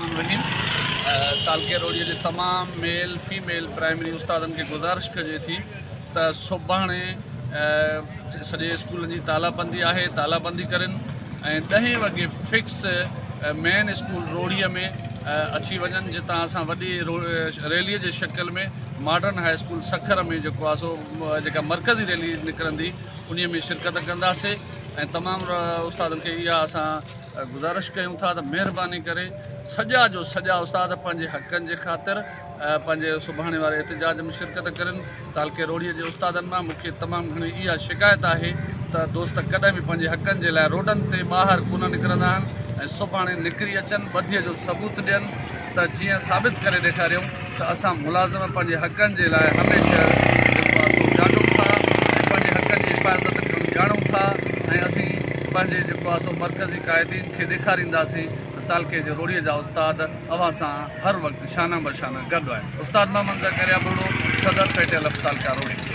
الرحيم تعلقي روهڙي جي تمام ميل فيميل پرائمري استادن کي گذارش ڪجي ٿي ته سڀاڻي سڄي اسڪولن جي تالا بندي آهي تالا بندي ڪرين ۽ ڏهين وڳي فڪس مين اسڪول روهڙي ۾ اچي وڃن جتان اسان وڏي ريلي جي شڪل ۾ ماڊرن هاء اسڪول سکر ۾ جيڪو آهي سو جيڪا مرڪزي ريلي نڪرندي انهي ۾ شرڪت ڪنداسي ۽ تمام استادن کي اها اسان گذارش ڪيون ٿا ته مهرباني ڪري سڄا جو سڄا استاد پنهنجي حقن جي خاطر پنهنجي سڀاڻي واري احتجاج ۾ شرڪت ڪرين. تعلقي روهڙي جي استادن مان مون کي تمام گهڻي اها شڪايت آهي ته دوست ڪڏهن به پنهنجي حقن جي لاء روڊن تي ٻاهر ڪونه نڪرندا آهن ۽ سڀاڻي نڪري اچن ٻڌي جو ثبوت ڏين ته جيئن ثابت ڪري ڏيکاريون ته اسان ملازم پنهنجي حقن جي لاء هميشه جيڪو آهي سو جاڳون ٿا ۽ پنهنجي حقن جي حفاظت ڪرڻ ڄاڻون ٿا ۽ اسين پنهنجي جيڪو آهي سو مرڪزي قائدين کي ڏيکارينداسين ته تعلقي جي روهڙي جا استاد اوهان سان هر وقت شانه بشانه گڏ آهن. استاد محمد زڪريا ٻرڙو، صدر فيٽيل اف تعلقه روهڙي.